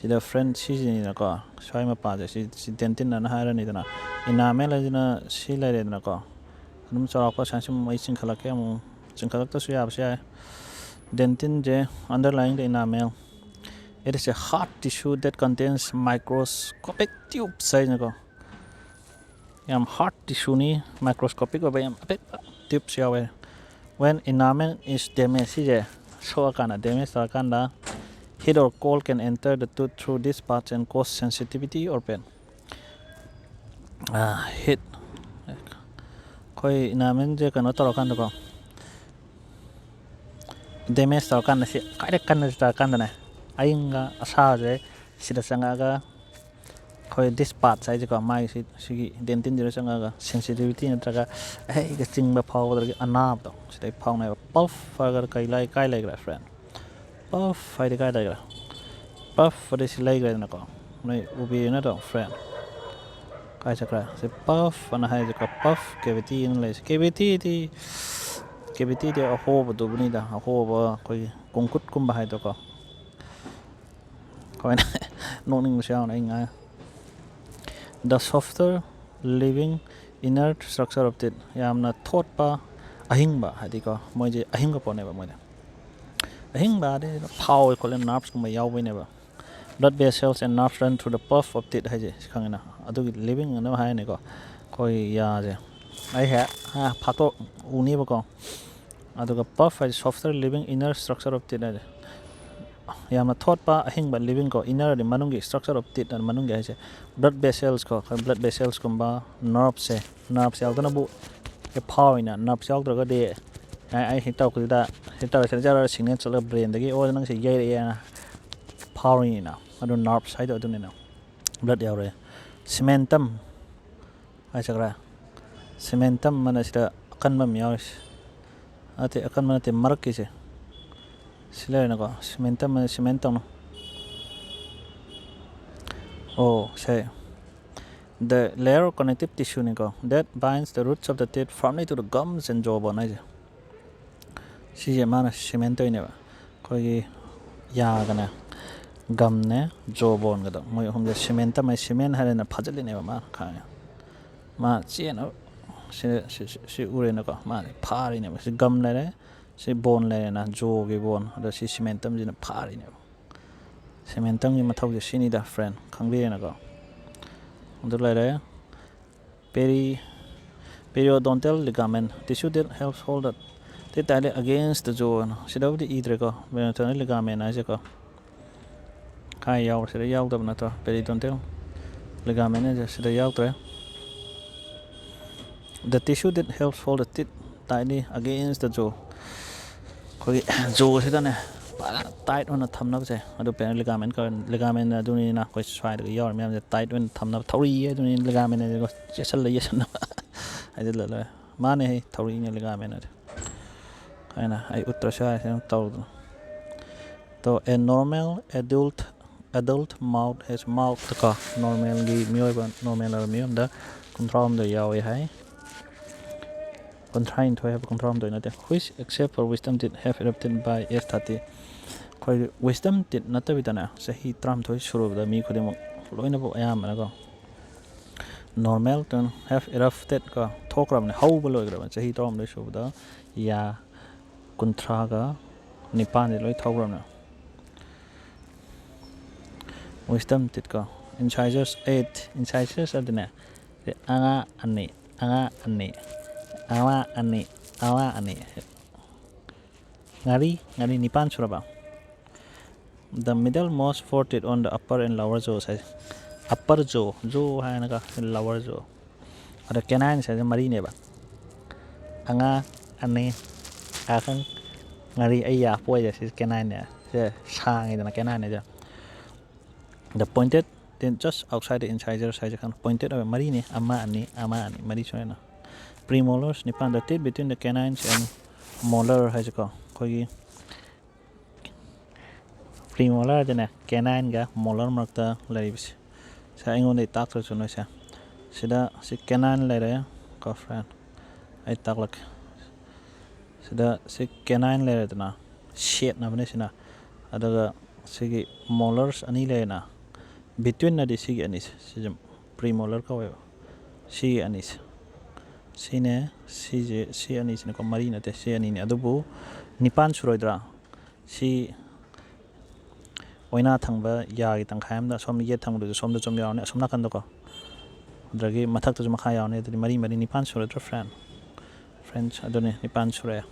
ꯁꯤꯗ, friend, ꯁꯤꯁꯤꯅꯤꯗꯅꯀꯣ, ꯁ꯭ꯋꯥꯏ ꯃꯄꯥꯁꯦ, ꯁꯤ, ꯁꯤ dentin ꯍꯥꯏꯅ ꯍꯥꯏꯔꯅꯤꯗꯅ, enamel ꯍꯥꯏꯁꯤꯅ ꯁꯤ ꯂꯩꯔꯦꯗꯅꯀꯣ꯫ ꯑꯗꯨꯝ ꯆꯥꯎꯔꯥꯛꯄ ꯁꯨꯃꯥꯏꯅ ꯁꯨꯝ ꯑꯩ ꯆꯤꯡꯈꯠꯂꯛꯀꯦ ꯑꯃꯨꯛ, ꯆꯤꯡꯈꯠꯂꯛꯇꯁꯨ ꯌꯥꯕꯁꯨ ꯌꯥꯏ꯫ Dentin say underlying the enamel, it is a hard tissue that contains microscopic tubes ꯍꯥꯏꯅꯀꯣ꯫ ꯌꯥꯝ hard tissue ꯅꯤ, microscopic ꯑꯣꯏꯕ ꯌꯥꯝ ꯑꯄꯤꯛꯄ tubes ꯌꯥꯎꯋꯦ꯫ When enamel is damaged, ꯁꯤꯁꯦ ꯁꯣꯛꯑꯀꯥꯟꯗ, damage ꯇꯧꯔꯀꯥꯟꯗ, heat or cold can enter the tooth through this part and cause sensitivity or pain꯫ Ah, heat, ꯑꯩꯈꯣꯏ enamel ꯁꯦ ꯀꯩꯅꯣ ꯇꯧꯔꯀꯥꯟꯗꯀꯣ, ꯗꯦꯃꯦꯖ ꯇꯧꯔꯀꯥꯟꯗ, ꯁꯤ ꯈ꯭ꯋꯥꯏꯗꯒꯤ ꯀꯟꯅ ꯇꯧꯔꯀꯥꯟꯗꯅꯦ, ꯑꯏꯪꯕ ꯑꯁꯥꯁꯦ ꯁꯤꯗ ꯆꯪꯉꯛꯑꯒ, ꯑꯩꯈꯣꯏ ꯗꯤꯁ ꯄꯥꯔꯠꯁ ꯍꯥꯏꯁꯦꯀꯣ, ꯃꯥꯒꯤ ꯁꯤ, ꯁꯤꯒꯤ ꯗꯦꯟꯇꯤꯟꯁꯤꯗ ꯆꯪꯉꯛꯑꯒ ꯁꯦꯟꯁꯤꯇꯤꯚꯤꯇꯤ ꯅꯠꯇ꯭ꯔꯒ ꯑꯍꯩꯒ ꯆꯤꯡꯕ ꯐꯥꯎꯒꯗ꯭ꯔꯒꯤ ꯑꯅꯥꯕꯗꯣ ꯁꯤꯗꯩ ꯐꯥꯎꯅꯦꯕ꯫ ꯄꯐ ꯍꯥꯏꯔꯒ ꯀꯩ ꯂꯩ, ꯀꯥꯏ ꯂꯩꯈ꯭ꯔꯦ, ꯐ꯭ꯔꯦꯟ? ꯄꯐ ꯍꯥꯏꯗꯤ ꯀꯥꯏ ꯂꯩꯈ꯭ꯔꯦ? ꯄꯐ ꯑꯗꯩ ꯁꯤ ꯂꯩꯈ꯭ꯔꯦꯗꯅꯀꯣ, ꯅꯣꯏ ꯎꯕꯤꯔ ꯅꯠꯇ꯭ꯔꯣ, ꯐ꯭ꯔꯦꯟ? ꯀꯥꯏ ꯆꯠꯈ꯭ꯔꯦ? ꯁꯤ ꯄꯐ ꯑꯅ ꯍꯥꯏꯁꯦꯀꯣ, ꯄꯐ ꯀꯦꯕꯤꯇꯤ ꯑꯅ ꯂꯩꯁꯦ꯫ ꯀꯦꯕꯤꯇꯤꯗꯤ, ꯀꯦꯕꯤꯇꯤꯗꯤ ꯑꯍꯣꯕꯗꯨꯕꯨꯅꯤꯗ, ꯑꯍꯣꯕ ꯑꯩꯈꯣꯏꯒꯤ ꯀꯣꯡꯀꯨꯠꯀꯨꯝꯕ ꯍꯥꯏꯗꯣꯀꯣ꯫ ꯀꯃꯥꯏꯅ ꯅꯣꯛꯅꯤꯡꯕꯁꯨ ꯌꯥꯎꯅ ꯑꯩ ꯉꯥꯡ꯫ The softer living inner structure of teeth, ꯌꯥꯝꯅ ꯊꯣꯠꯄ, ꯑꯍꯤꯡꯕ, ꯍꯥꯏꯗꯤꯀꯣ, ꯃꯣꯏꯁꯦ ꯑꯍꯤꯡꯕ ꯄꯣꯠꯅꯦꯕ ꯃꯣꯏꯗ꯫ ꯑꯍꯤꯡꯕ ꯍꯥꯏꯗꯤ ꯐꯥꯎꯋꯦ ꯈꯣꯠꯂꯦ, ꯅꯥꯔꯞꯁꯀꯨꯝꯕ ꯌꯥꯎꯕꯩꯅꯦꯕ꯫ Blood vessels and nerves run through the puff of teeth ꯍꯥꯏꯁꯦ ꯁꯤ ꯈꯪꯉꯤꯅ꯫ ꯑꯗꯨꯒꯤ ꯂꯤꯚꯤꯡ ꯑꯅ ꯍꯥꯏꯅꯤꯀꯣ, ꯑꯩꯈꯣꯏ ꯌꯥꯁꯦ꯫ ꯑꯩ ꯍꯦꯛ, ꯍꯥ, ꯐꯥꯛꯇꯣꯛ ꯎꯅꯦꯕꯀꯣ꯫ ꯑꯗꯨꯒ ꯄꯐ ꯍꯥꯏꯁꯦ softer living inner structure of teeth ꯍꯥꯏꯁꯦ꯫ ꯌꯥꯝꯅ ꯊꯣꯠꯄ ꯑꯍꯤꯡꯕ ꯂꯤꯚꯤꯡ ꯀꯣ, ꯏꯟꯅꯔꯗꯤ ꯃꯅꯨꯡꯒꯤ, structure of teeth ꯑꯅ ꯃꯅꯨꯡꯒꯤ ꯍꯥꯏꯁꯦ꯫ Blood vessels ꯀꯣ, ꯑꯩꯈꯣꯏ blood vessels ꯀꯨꯝꯕ, ꯅꯔꯞꯁꯦ, ꯅꯔꯞꯁ ꯌꯥꯎꯗꯅꯕꯨ ꯍꯦꯛ ꯐꯥꯎꯔꯤꯅ, ꯅꯔꯞꯁ ꯌꯥꯎꯗ꯭ꯔꯒꯗꯤ ꯑꯩ, ꯑꯩ ꯍꯦꯛ ꯇꯧꯔꯛꯄꯁꯤꯗ, ꯍꯦꯛ ꯇꯧꯔꯛꯄꯁꯤꯗ ꯖꯔ ꯁꯤꯒꯅꯦꯜ ꯆꯠꯂꯒ ꯕ꯭ꯔꯦꯟꯗꯒꯤ, "ꯑꯣ, ꯅꯪꯁꯦ ꯌꯩꯔꯛꯑꯦꯅ" ꯐꯥꯎꯔꯤꯅꯤꯅ꯫ ꯑꯗꯨ ꯅꯔꯞꯁ ꯍꯥꯏꯗꯣ ꯑꯗꯨꯅꯤꯅ꯫ ꯕ꯭ꯂꯗ ꯌꯥꯎꯔꯛꯑꯦ꯫ ꯁꯤꯃꯦꯟꯇꯝ ꯍꯥꯏ ꯆꯠꯈ꯭ꯔꯦ꯫ ꯁꯤꯃꯦꯟꯇꯝ ꯑꯅ ꯁꯤꯗ ꯑꯀꯟꯕ ꯑꯃ ꯌꯥꯎꯔꯤꯁꯦ꯫ ꯅꯠꯇꯦ, ꯑꯀꯟꯕ ꯅꯠꯇꯦ, ꯃꯔꯛꯀꯤꯁꯦ꯫ ꯁꯤ ꯂꯩꯔꯦꯅꯀꯣ, ꯁꯤꯃꯦꯟꯇꯝ ꯑꯅ ꯁꯤꯃꯦꯟ ꯇꯧꯅ꯫ ꯑꯣ, ꯁꯦ꯫ The layer of connective tissue ꯅꯤꯀꯣ, that binds the roots of the teeth firmly to the gums and jawbone ꯍꯥꯏꯁꯦ꯫ ꯁꯤꯁꯦ ꯃꯥꯅ ꯁꯤꯃꯦꯟ ꯇꯧꯔꯤꯅꯦꯕ꯫ ꯑꯩꯈꯣꯏꯒꯤ ꯌꯥꯒꯅꯦ, ꯒꯝꯅꯦ, ꯖꯣꯕꯣꯟꯒꯗꯣ, ꯃꯣꯏ ꯑꯍꯨꯝꯁꯦ ꯁꯤꯃꯦꯟ ꯇꯝꯃꯦ, ꯁꯤꯃꯦꯟ ꯍꯥꯏꯔꯦꯅ ꯐꯥꯖꯤꯜꯂꯤꯅꯦꯕ ꯃꯥꯅ ꯈꯥꯡꯉꯦ꯫ ꯃꯥ ꯆꯦꯟꯅꯕ, ꯁꯤ, ꯁꯤ, ꯁꯤ, ꯁꯤ ꯎꯔꯦꯅꯀꯣ, ꯃꯥꯁꯦ ꯐꯥꯔꯤꯅꯦꯕ꯫ ꯁꯤ ꯒꯝ ꯂꯩꯔꯦ, ꯁꯤ ꯕꯣꯟ ꯂꯩꯔꯦꯅ, ꯖꯣꯒꯤ ꯕꯣꯟ, ꯑꯗꯣ ꯁꯤ ꯁꯤꯃꯦꯟꯇꯝꯁꯤꯅ ꯐꯥꯔꯤꯅꯦꯕ꯫ ꯁꯤꯃꯦꯟꯇꯝꯒꯤ ꯃꯊꯧꯁꯦ ꯁꯤꯅꯤꯗ, ꯐ꯭ꯔꯦꯟ, ꯈꯪꯕꯤꯔꯦꯅꯀꯣ꯫ ꯑꯗꯨ ꯂꯩꯔꯦ꯫ Peri, periodontal ligament, tissue that helps hold the teeth tightly against the jaw ꯍꯥꯏꯅ꯫ ꯁꯤꯗꯕꯨꯗꯤ ꯏꯗ꯭ꯔꯦꯀꯣ, periodontal ligament ꯍꯥꯏꯁꯦꯀꯣ꯫ ꯀꯥꯏ ꯌꯥꯎꯕ? ꯁꯤꯗ ꯌꯥꯎꯗꯕ ꯅꯠꯇ꯭ꯔꯣ? Periodontal ligament ꯍꯥꯏꯁꯦ ꯁꯤꯗ ꯌꯥꯎꯗ꯭ꯔꯦ꯫ The tissue that helps hold the teeth tightly against the jaw. ꯑꯩꯈꯣꯏꯒꯤ ꯖꯣꯁꯤꯗꯅꯦ ꯐꯖꯅ ꯇꯥꯏꯠ ꯑꯣꯏꯅ ꯊꯝꯅꯕꯁꯦ, ꯑꯗꯨ ꯄꯦꯔꯦꯟ ꯂꯤꯒꯥꯃꯦꯟ ꯀꯧꯋꯦ꯫ ꯂꯤꯒꯥꯃꯦꯟ ꯑꯗꯨꯅꯤꯅ ꯑꯩꯈꯣꯏ ꯁ꯭ꯋꯥꯏꯗꯒ ꯌꯥꯎꯔꯤ ꯃꯌꯥꯝꯁꯦ ꯇꯥꯏꯠ ꯑꯣꯏꯅ ꯊꯝꯅꯕ ꯊꯧꯔꯤ ꯑꯗꯨꯅꯤ ꯂꯤꯒꯥꯃꯦꯟ ꯍꯥꯏꯁꯦꯀꯣ꯫ ꯆꯦꯠꯁꯜꯂ ꯌꯦꯠꯁꯟꯅꯕ ꯍꯥꯏꯖꯤꯜꯂ ꯂꯣꯏꯔꯦ꯫ ꯃꯥꯅꯦ ꯍꯦ, ꯊꯧꯔꯤꯅꯦ ꯂꯤꯒꯥꯃꯦꯟ ꯍꯥꯏꯗꯤ꯫ ꯍꯥꯏꯅ ꯑꯩ ꯎꯠꯇ꯭ꯔꯁꯨ ꯌꯥꯔꯦ, ꯑꯗꯨꯝ ꯇꯧꯗꯅ꯫ ꯇꯣ, a normal adult, adult mouth has, mouth ꯀꯣ, ꯅꯣꯔꯃꯦꯜꯒꯤ ꯃꯤꯑꯣꯏꯕ, ꯅꯣꯔꯃꯦꯜ ꯑꯣꯏꯕ ꯃꯤꯑꯣꯏꯕꯗ ꯀꯨꯟꯊ꯭ꯔꯥ ꯍꯨꯝꯗꯣꯏ ꯌꯥꯎꯋꯦ ꯍꯥꯏ꯫ ꯀꯨꯟꯊ꯭ꯔꯥ ꯅꯤꯊꯣꯏ ꯍꯥꯏꯕ, ꯀꯨꯟꯊ꯭ꯔꯥ ꯍꯨꯝꯗꯣꯏ ꯅꯠꯇꯦ꯫ Which, except for wisdom teeth, have erupted by age thirty. ꯑꯩꯈꯣꯏ wisdom teeth ꯅꯠꯇꯕꯤꯗꯅꯦ, ꯆꯍꯤ ꯇꯔꯥꯃꯥꯊꯣꯏ ꯁꯨꯔꯕꯗ ꯃꯤ ꯈꯨꯗꯤꯡꯃꯛ ꯂꯣꯏꯅꯃꯛ ꯑꯌꯥꯝꯕꯅꯀꯣ, normal to have erupted ꯀꯣ, ꯊꯣꯛꯈ꯭ꯔꯕꯅꯦ, ꯍꯧꯕ ꯂꯣꯏꯈ꯭ꯔꯕꯅꯦ꯫ ꯆꯍꯤ ꯇꯔꯥꯍꯨꯝꯗꯣꯏ ꯁꯨꯕꯗ ꯌꯥ ꯀꯨꯟꯊ꯭ꯔꯥꯒ ꯅꯤꯄꯥꯟꯗꯤ ꯂꯣꯏ ꯊꯧꯈ꯭ꯔꯕꯅꯦ꯫ Wisdom teeth ꯀꯣ, incisors eight, incisors ꯑꯗꯨꯅꯦ, ꯑꯉꯥ ꯑꯅꯤ, ꯑꯉꯥ ꯑꯅꯤ, ꯑꯉꯥ ꯑꯅꯤ, ꯑꯉꯥ ꯑꯅꯤ꯫ ꯉꯥꯔꯤ, ꯉꯥꯔꯤ ꯅꯤꯄꯥꯟ ꯁꯨꯔꯕ? The middle most four teeth on the upper and lower jaws high. Upper jaw, jaw ꯍꯥꯏꯅꯒ lower jaw꯫ ꯑꯗ canines ꯍꯥꯏꯁꯦ ꯃꯔꯤꯅꯦꯕ꯫ ꯑꯉꯥ ꯑꯅꯤ, ꯑꯈꯪ ꯉꯥꯔꯤ, ꯑꯩ ꯌꯥꯄꯣꯏꯁꯦ ꯁꯤ canine ꯅꯦ꯫ ꯁꯦ ꯁꯥꯡꯉꯤꯗꯅ canine ꯍꯥꯏꯁꯦ꯫ The pointed teeth just outside the incisors ꯍꯥꯏꯁꯦ ꯈꯪ, pointed ꯑꯣꯏꯕ ꯃꯔꯤꯅꯤ, ꯑꯃ, ꯑꯅꯤ, ꯑꯃ, ꯑꯅꯤ, ꯃꯔꯤ ꯁꯨꯃꯥꯏꯅ꯫ Premolars ꯅꯤꯄꯥꯟꯗ, teeth between the canines and molar ꯍꯥꯏꯁꯦꯀꯣ, ꯑꯩꯈꯣꯏꯒꯤ premolar ꯍꯥꯏꯗꯅꯦ, canine ꯒ molar ꯃꯔꯛꯇ ꯂꯩꯔꯤꯕꯁꯦ꯫ ꯁꯦ ꯑꯩꯉꯣꯟꯗ ꯇꯥꯛꯇ꯭ꯔꯁꯨ ꯅꯣꯏꯁꯦ꯫ ꯁꯤꯗ ꯁꯤ canine ꯂꯩꯔꯦ ꯀꯣ friend, ꯑꯩ ꯇꯥꯛꯂꯛꯀꯦ꯫ ꯁꯤꯗ ꯁꯤ canine ꯂꯩꯔꯦꯗꯅ, ꯁꯦꯠꯅꯕꯅꯦ ꯁꯤꯅ꯫ ꯑꯗꯨꯒ ꯁꯤꯒꯤ molars ꯑꯅꯤ ꯂꯩꯔꯦꯅ, between ꯅꯗꯤ ꯁꯤꯒꯤ ꯑꯅꯤꯁꯦ, ꯁꯤꯁꯦ premolar ꯀꯧꯋꯦꯕ꯫ ꯁꯤꯒꯤ ꯑꯅꯤꯁꯦ, ꯁꯤꯅꯦ, ꯁꯤꯁꯦ, ꯁꯤ ꯑꯅꯤꯁꯤꯅꯀꯣ, ꯃꯔꯤ ꯅꯠꯇꯦ, ꯁꯤ ꯑꯅꯤꯅꯦ꯫ ꯑꯗꯨꯕꯨ ꯅꯤꯄꯥꯟ ꯁꯨꯔꯣꯏꯗ꯭ꯔꯥ? ꯁꯤ ꯑꯣꯏꯅꯥ ꯊꯪꯕ ꯌꯥꯒꯤ ꯇꯪꯈꯥꯏ ꯑꯃꯗ ꯑꯁꯣꯝ ꯌꯦꯠ ꯊꯪꯕꯗꯁꯨ ꯁꯣꯝꯗ ꯆꯨꯝ ꯌꯥꯎꯔꯅꯤ, ꯑꯁꯣꯝ ꯅꯥꯀꯟꯗꯀꯣ꯫ ꯑꯗꯒꯤ ꯃꯊꯛꯇꯁꯨ ꯃꯈꯥ ꯌꯥꯎꯔꯅꯤ꯫ ꯑꯗꯨꯗꯤ ꯃꯔꯤ, ꯃꯔꯤ, ꯅꯤꯄꯥꯟ ꯁꯨꯔꯗ꯭ꯔꯥ friend? Friends, ꯑꯗꯨꯅꯤ, ꯅꯤꯄꯥꯟ ꯁꯨꯔꯦ꯫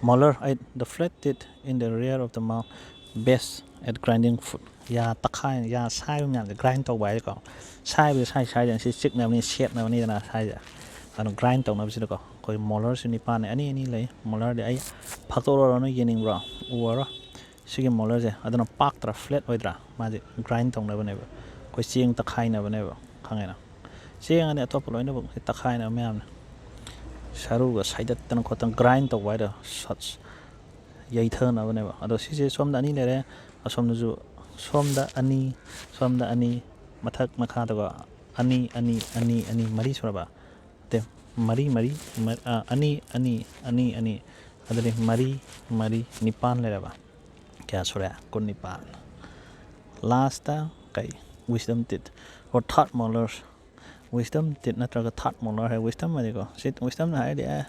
Molar eight, the flat teeth in the rear of the mouth, best at grinding food. ꯌꯥ ꯇꯛꯈꯥꯏ, ꯌꯥ ꯁꯥꯏꯕ ꯃꯌꯥꯝꯁꯦ grind ꯇꯧꯕ ꯍꯥꯏꯁꯦꯀꯣ꯫ ꯁꯥꯏꯕꯁꯦ ꯁꯥꯏ ꯁꯥꯏꯗꯅ ꯁꯤ ꯆꯤꯛꯅꯕꯅꯤ, ꯁꯦꯠꯅꯕꯅꯤꯗꯅ ꯁꯥꯏꯁꯦ꯫ ꯑꯗꯨꯅ grind ꯇꯧꯅꯕꯁꯤꯗꯀꯣ, ꯑꯩꯈꯣꯏ ꯃꯣꯂꯔꯁꯨ ꯅꯤꯄꯥꯟꯅꯦ, ꯑꯅꯤ ꯑꯅꯤ ꯂꯩ꯫ ꯃꯣꯂꯔꯗꯤ ꯑꯩ ꯐꯥꯛꯇꯣꯛꯂꯔꯣ, ꯅꯣꯏ ꯌꯦꯡꯅꯤꯡꯕ꯭ꯔꯣ? ꯎꯔꯔꯣ? ꯁꯤꯒꯤ ꯃꯣꯂꯔꯁꯦ ꯑꯗꯨꯅ ꯄꯥꯛꯇ꯭ꯔꯥ, ꯐ꯭ꯂꯦꯠ ꯑꯣꯏꯗ꯭ꯔꯥ? ꯃꯥꯁꯦ ꯒ꯭ꯔꯥꯏꯟ ꯇꯧꯅꯕꯅꯦꯕ, ꯑꯩꯈꯣꯏ ꯆꯦꯡ ꯇꯛꯈꯥꯏꯅꯕꯅꯦꯕ, ꯈꯪꯉꯦꯅ? ꯆꯦꯡ ꯑꯅꯤ ꯑꯇꯣꯞꯄ ꯂꯣꯏꯅꯃꯛ ꯇꯛꯈꯥꯏꯅꯕ ꯃꯌꯥꯝꯅ ꯁꯔꯨꯒ ꯁꯥꯏꯗꯠꯇꯅ ꯈꯣꯠꯇꯅ ꯒ꯭ꯔꯥꯏꯟ ꯇꯧꯕ ꯍꯥꯏꯗꯣ, ꯁꯠꯁ ꯌꯩꯊꯅꯕꯅꯦꯕ꯫ ꯑꯗꯣ ꯁꯤꯁꯦ ꯁꯣꯝꯗ ꯑꯅꯤ ꯂꯩꯔꯦ, ꯑꯁꯣꯝꯗꯁꯨ ꯁꯣꯝꯗ ꯑꯅꯤ, ꯁꯣꯝꯗ ꯑꯅꯤ, ꯃꯊꯛ ꯃꯈꯥꯗꯀꯣ ꯑꯅꯤ, ꯑꯅꯤ, ꯑꯅꯤ, ꯑꯅꯤ, ꯃꯔꯤ ꯁꯨꯔꯕ? ꯅꯠꯇꯦ, ꯃꯔꯤ, ꯃꯔꯤ, ꯃ-, ꯑ, ꯑꯅꯤ, ꯑꯅꯤ, ꯑꯅꯤ, ꯑꯅꯤ, ꯑꯗꯨꯗꯤ ꯃꯔꯤ, ꯃꯔꯤ, ꯅꯤꯄꯥꯟ ꯂꯩꯔꯕ? ꯀꯌꯥ ꯁꯨꯔꯦ? ꯀꯨꯟꯅꯤꯄꯥꯟ꯫ ꯂꯥꯁꯇ ꯀꯩ? Wisdom teeth or third molars꯫ Wisdom teeth ꯅꯠꯇ꯭ꯔꯒ third molar ꯍꯥꯏ꯫ Wisdom ꯍꯥꯏꯗꯤꯀꯣ, ꯁꯤ wisdom ꯅ ꯍꯥꯏꯔꯗꯤ, ꯑꯦ,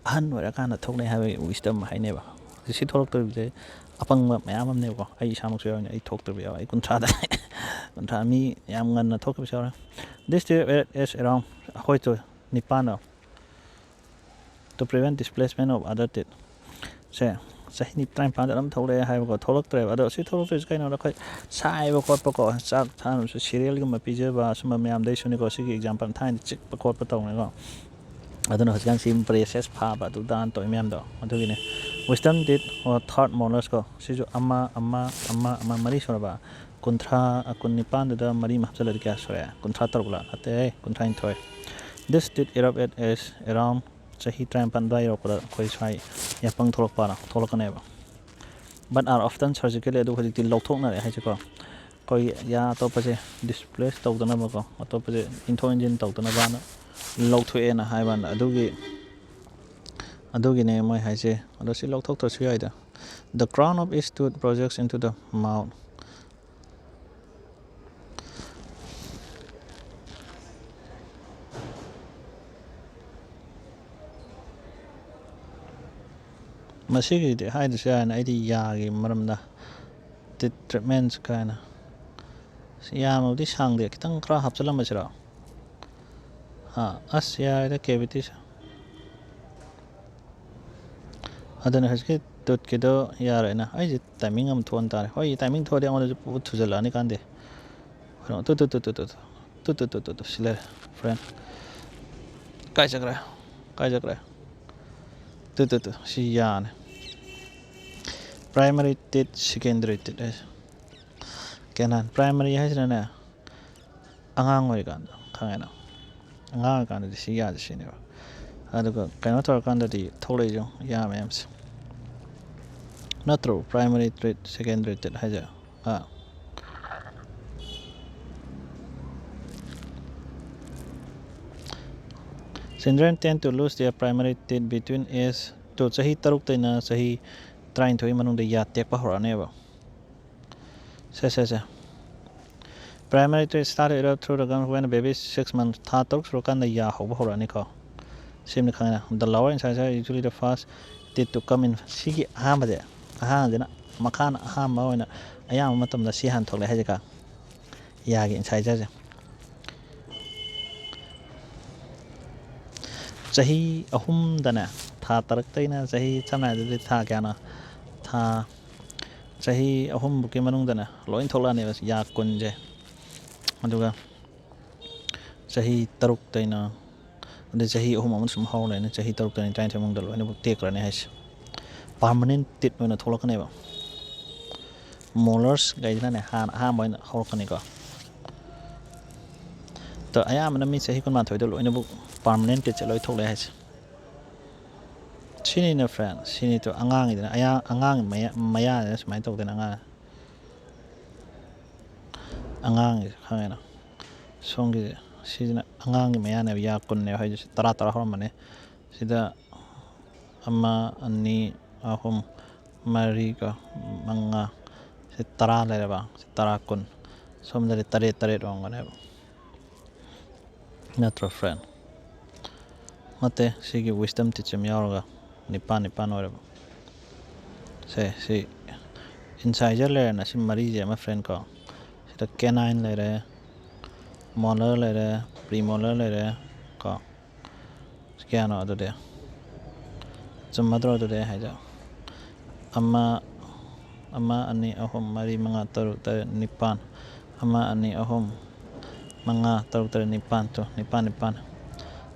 ꯑꯍꯟ ꯑꯣꯏꯔꯀꯥꯟꯗ ꯊꯣꯛꯂꯛꯑꯦ ꯍꯥꯏꯕꯒꯤ wisdom ꯍꯥꯏꯅꯦꯕ꯫ ꯁꯤ ꯊꯣꯛꯂꯛꯇꯣꯔꯤꯕꯁꯦ ꯑꯄꯪꯕ ꯃꯌꯥꯝ ꯑꯃꯅꯦꯕꯀꯣ꯫ ꯑꯩ ꯏꯁꯥꯃꯛꯁꯨ ꯌꯥꯎꯔꯤꯅꯦ, ꯑꯩ ꯊꯣꯛꯇ꯭ꯔꯤꯕ ꯌꯥꯎꯋꯦ꯫ ꯑꯩ ꯀꯨꯟꯊ꯭ꯔꯥꯗ, ꯀꯨꯟꯊ꯭ꯔꯥ ꯃꯤ ꯌꯥꯝ ꯉꯟꯅ ꯊꯣꯛꯈꯤꯕꯁꯨ ꯌꯥꯎꯔꯦ꯫ This teeth is around, ꯑꯩꯈꯣꯏ ꯇꯨ ꯅꯤꯄꯥꯟꯗꯣ, to prevent displacement of other teeth꯫ ꯁꯦ ꯆꯍꯤ ꯇꯔꯥꯅꯤꯄꯥꯟꯗ ꯑꯗꯨꯝ ꯊꯣꯛꯂꯛꯑꯦ ꯍꯥꯏꯕꯀꯣ, ꯊꯣꯛꯂꯛꯇ꯭ꯔꯦꯕ꯫ ꯑꯗꯣ ꯁꯤ ꯊꯣꯛꯂꯛꯇ꯭ꯔꯤꯁꯦ ꯀꯩꯅꯣꯗ, ꯑꯩꯈꯣꯏ ꯁꯥꯏꯕ ꯈꯣꯠꯄꯀꯣ, ꯆꯥꯛ ꯊꯥꯅꯕꯁꯨ cereal ꯒꯨꯝꯕ ꯄꯤꯖꯕ, ꯁꯨꯝꯕ ꯃꯌꯥꯝꯗꯩꯁꯨꯅꯤꯀꯣ꯫ ꯁꯤꯒꯤ example, ꯊꯥꯏꯅꯗꯤ ꯆꯤꯛꯄ ꯈꯣꯠꯄ ꯇꯧꯅꯤꯀꯣ꯫ ꯑꯗꯨꯅ ꯍꯧꯖꯤꯛꯀꯥꯟꯁꯤ braces ꯐꯥꯕ ꯑꯗꯨ ꯗꯥꯟ ꯇꯧꯔꯤ ꯃꯌꯥꯝꯗꯣ ꯑꯗꯨꯒꯤꯅꯦ꯫ Wisdom teeth or third molars ꯀꯣ, ꯁꯤꯁꯨ ꯑꯃ, ꯑꯃ, ꯑꯃ, ꯑꯃ, ꯃꯔꯤ ꯁꯨꯔꯕ? ꯀꯨꯟꯊ꯭ꯔꯥ, ꯑ, ꯀꯨꯟꯅꯤꯄꯥꯟꯗꯨꯗ ꯃꯔꯤ ꯑꯃ ꯍꯥꯞꯆꯤꯜꯂꯗꯤ ꯀꯌꯥ ꯁꯨꯔꯦ? ꯀꯨꯟꯊ꯭ꯔꯥ ꯇꯔꯨꯛꯂ? ꯅꯠꯇꯦꯍꯦ, ꯀꯨꯟꯊ꯭ꯔꯥ ꯅꯤꯊꯣꯏ꯫ This teeth erupt at age around, ꯆꯍꯤ ꯇꯔꯥꯅꯤꯄꯥꯟ ꯑꯗꯨꯋꯥꯏ ꯌꯧꯔꯛꯄꯗ ꯑꯩꯈꯣꯏ ꯁ꯭ꯋꯥꯏ ꯌꯥꯄꯪ ꯊꯣꯛꯂꯛꯄꯅ ꯊꯣꯛꯂꯛꯀꯅꯦꯕ꯫ But are often surgically, ꯑꯗꯨ ꯍꯧꯖꯤꯛꯇꯤ ꯂꯧꯊꯣꯛꯅꯔꯦ ꯍꯥꯏꯁꯦꯀꯣ꯫ ꯑꯩꯈꯣꯏ ꯌꯥ ꯑꯇꯣꯞꯄꯁꯦ displace ꯇꯧꯗꯅꯕꯀꯣ, ꯑꯇꯣꯞꯄꯁꯦ ꯏꯟꯊꯣꯛ ꯏꯟꯁꯤꯟ ꯇꯧꯗꯅꯕꯅ ꯂꯧꯊꯣꯛꯑꯦꯅ ꯍꯥꯏꯕ ꯋꯥꯅꯤ꯫ ꯑꯗꯨꯒꯤ, ꯑꯗꯨꯒꯤꯅꯦ ꯃꯣꯏ ꯍꯥꯏꯁꯦ꯫ ꯑꯗꯣ ꯁꯤ ꯂꯧꯊꯣꯛꯇ꯭ꯔꯁꯨ ꯌꯥꯏꯗ꯫ The crown of each tooth projects into the mouth. ꯃꯁꯤꯒꯤꯗꯤ ꯍꯥꯏꯗ꯭ꯔꯁꯨ ꯌꯥꯔꯅꯤ, ꯑꯩꯗꯤ ꯌꯥꯒꯤ ꯃꯔꯝꯗ꯫ Teeth treatments ꯀꯥꯏꯅ꯫ ꯁꯤ ꯌꯥꯝꯅꯕꯨꯗꯤ ꯁꯥꯡꯗꯦ, ꯈꯤꯇꯪ ꯈꯔ ꯍꯥꯞꯆꯤꯜꯂꯝꯕꯁꯤꯔꯣ? ꯑꯥ, ꯑꯁ, ꯌꯥꯔꯦꯗ, cavities꯫ ꯑꯗꯨꯅ ꯍꯧꯖꯤꯛꯀꯤ tooth ꯀꯤꯗꯣ ꯌꯥꯔꯦꯅ꯫ ꯑꯩꯁꯦ timing ꯑꯃ ꯊꯣꯛꯍꯟ ꯇꯥꯔꯦ꯫ ꯍꯣꯏ, timing ꯊꯣꯛꯑꯗꯤ ꯑꯩꯉꯣꯟꯗꯁꯨ ꯄꯨ-, ꯊꯨꯖꯜꯂꯛꯑꯅꯤ ꯀꯥꯟꯗꯦ꯫ ꯀꯩꯅꯣ, ꯇꯨ, ꯇꯨ, ꯁꯤ ꯂꯩꯔꯦ꯫ Friend꯫ ꯀꯥꯏ ꯆꯠꯈ꯭ꯔꯦ? ꯀꯥꯏ ꯆꯠꯈ꯭ꯔꯦ? ꯇꯨ ꯇꯨ ꯇꯨ, ꯁꯤ ꯌꯥꯅꯤ꯫ Primary teeth, secondary teeth ꯍꯥꯏꯁꯦ꯫ Canine primary ꯍꯥꯏꯁꯤꯅꯅꯦ, ꯑꯉꯥꯡ ꯑꯣꯏꯔꯤꯀꯥꯟꯗ, ꯈꯪꯉꯦꯅ? ꯑꯉꯥꯡ ꯑꯣꯏꯔꯤꯀꯥꯟꯗꯗꯤ ꯁꯤ ꯌꯥꯁꯦ ꯁꯤꯅꯦꯕ꯫ ꯑꯗꯨꯒ ꯀꯩꯅꯣ ꯇꯧꯔꯀꯥꯟꯗꯗꯤ ꯊꯣꯛꯂꯛꯏꯁꯦ ꯌꯥ ꯃꯌꯥꯝꯁꯦ꯫ ꯅꯠꯇ꯭ꯔꯣ? Primary teeth, secondary teeth ꯍꯥꯏꯁꯦ꯫ ꯑꯥ꯫ Children tend to lose their primary teeth between age two, ꯆꯍꯤ ꯇꯔꯨꯛꯇꯩꯅ ꯆꯍꯤ ꯇꯔꯥꯅꯤꯊꯣꯏ ꯃꯅꯨꯡꯗ ꯌꯥ ꯇꯦꯛꯄ ꯍꯧꯔꯛꯑꯅꯦꯕ꯫ ꯁꯦ, ꯁꯦ, ꯁꯦ꯫ Primary teeth start to erode through the gums when baby six months, ꯊꯥ ꯇꯔꯨꯛ ꯁꯨꯔꯀꯥꯟꯗ ꯌꯥ ꯍꯧꯕ ꯍꯧꯔꯛꯑꯅꯤꯀꯣ꯫ ꯁꯤꯃꯗꯤ ꯈꯪꯉꯦꯅ꯫ The lower incisor usually the first teeth to come in. ꯁꯤꯒꯤ ꯑꯍꯥꯟꯕꯁꯦ, ꯑꯍꯥꯟꯕꯁꯤꯅ, ꯃꯈꯥꯅ ꯑꯍꯥꯟꯕ ꯑꯣꯏꯅ ꯑꯌꯥꯝꯕ ꯃꯇꯝꯗ ꯁꯤ ꯍꯥꯟꯅ ꯊꯣꯛꯂꯛꯑꯦ ꯍꯥꯏꯁꯦꯀꯣ, ꯌꯥꯒꯤ incisor ꯁꯦ꯫ ꯆꯍꯤ ꯑꯍꯨꯝꯗꯅꯦ, ꯊꯥ ꯇꯔꯨꯛꯇꯩꯅ ꯆꯍꯤ, ꯁꯝꯅ ꯍꯥꯏꯔꯕꯗ ꯊꯥ ꯀꯌꯥꯅꯣ? ꯊꯥ, ꯆꯍꯤ ꯑꯍꯨꯝꯃꯨꯛꯀꯤ ꯃꯅꯨꯡꯗꯅꯦ ꯂꯣꯏ ꯊꯣꯛꯂꯛꯑꯅꯦꯕ ꯌꯥ ꯀꯨꯟꯁꯦ꯫ ꯑꯗꯨꯒ ꯆꯍꯤ ꯇꯔꯨꯛꯇꯩꯅ, ꯑꯗꯩ ꯆꯍꯤ ꯑꯍꯨꯝ ꯑꯃ ꯁꯨꯝ ꯍꯧꯔ ꯂꯩꯔꯅꯤ, ꯆꯍꯤ ꯇꯔꯨꯛꯇꯩꯅ ꯇꯔꯥꯅꯤꯊꯣꯏ ꯃꯅꯨꯡꯗ ꯂꯣꯏꯅꯃꯛ ꯇꯦꯛꯈ꯭ꯔꯅꯤ ꯍꯥꯏꯁꯦ꯫ Permanent teeth ꯑꯣꯏꯅ ꯊꯣꯛꯂꯛꯀꯅꯦꯕ꯫ Molars ꯒꯩꯁꯤꯅꯅꯦ ꯍꯥꯟꯅ ꯑꯍꯥꯟꯕ ꯑꯣꯏꯅ ꯍꯧꯔꯛꯀꯅꯤꯀꯣ꯫ ꯑꯗꯣ ꯑꯌꯥꯝꯕꯅ ꯃꯤ ꯆꯍꯤ ꯀꯨꯟꯃꯥꯊꯣꯏꯗ ꯂꯣꯏꯅꯃꯛ permanent teeth ꯁꯦ ꯂꯣꯏ ꯊꯣꯛꯂꯛꯑꯦ ꯍꯥꯏꯁꯦ꯫ ꯁꯤꯅꯤꯅ friend, ꯁꯤꯅꯤ ꯇꯣ ꯑꯉꯥꯡꯒꯤꯗꯅ, ꯑꯌꯥ-, ꯑꯉꯥꯡꯒꯤ ꯃꯌꯥ-, ꯃꯌꯥꯁꯤꯅ ꯁꯨꯃꯥꯏꯅ ꯇꯧꯗꯅ ꯑꯉꯥꯡ, ꯑꯉꯥꯡꯒꯤ ꯈꯪꯉꯦꯅ꯫ ꯁꯣꯝꯒꯤꯁꯦ, ꯁꯤꯁꯤꯅ ꯑꯉꯥꯡꯒꯤ ꯃꯌꯥꯅꯦꯕ, ꯌꯥ ꯀꯨꯟꯅꯦꯕ ꯍꯥꯏꯁꯦ꯫ ꯇꯔꯥ, ꯇꯔꯥ ꯍꯧꯔꯝꯕꯅꯦ꯫ ꯁꯤꯗ ꯑꯃ, ꯑꯅꯤ, ꯑꯍꯨꯝ, ꯃꯔꯤꯒ ꯃꯉꯥ, ꯁꯤ ꯇꯔꯥ ꯂꯩꯔꯕ, ꯁꯤ ꯇꯔꯥ, ꯀꯨꯟ, ꯁꯣꯝꯗꯗꯤ ꯇꯔꯦꯠ, ꯇꯔꯦꯠ ꯑꯣꯏꯔꯝꯒꯅꯦꯕ꯫ ꯅꯠꯇ꯭ꯔꯣ friend? ꯅꯠꯇꯦ, ꯁꯤꯒꯤ wisdom teeth ꯑꯃ ꯌꯥꯎꯔꯒ ꯅꯤꯄꯥꯟ, ꯅꯤꯄꯥꯟ ꯑꯣꯏꯔꯕ꯫ ꯁꯦ, ꯁꯤ incisor ꯂꯩꯔꯦꯅ, ꯁꯤ ꯃꯔꯤꯁꯦ ꯑꯃ friend ꯀꯣ꯫ ꯁꯤꯗ canine ꯂꯩꯔꯦ, molar ꯂꯩꯔꯦ, premolar ꯂꯩꯔꯦ ꯀꯣ꯫ ꯀꯌꯥꯅꯣ ꯑꯗꯨꯗꯤ? ꯆꯨꯝꯃꯗ꯭ꯔꯣ ꯑꯗꯨꯗꯤ ꯑꯩ ꯍꯥꯏꯁꯦ? ꯑꯃ, ꯑꯃ, ꯑꯅꯤ, ꯑꯍꯨꯝ, ꯃꯔꯤ, ꯃꯉꯥ, ꯇꯔꯨꯛ, ꯇꯔꯦꯠ, ꯅꯤꯄꯥꯟ꯫ ꯑꯃ, ꯑꯅꯤ, ꯑꯍꯨꯝ, ꯃꯉꯥ, ꯇꯔꯨꯛ, ꯇꯔꯦꯠ, ꯅꯤꯄꯥꯟ꯫ ꯇꯨ, ꯅꯤꯄꯥꯟ, ꯅꯤꯄꯥꯟ꯫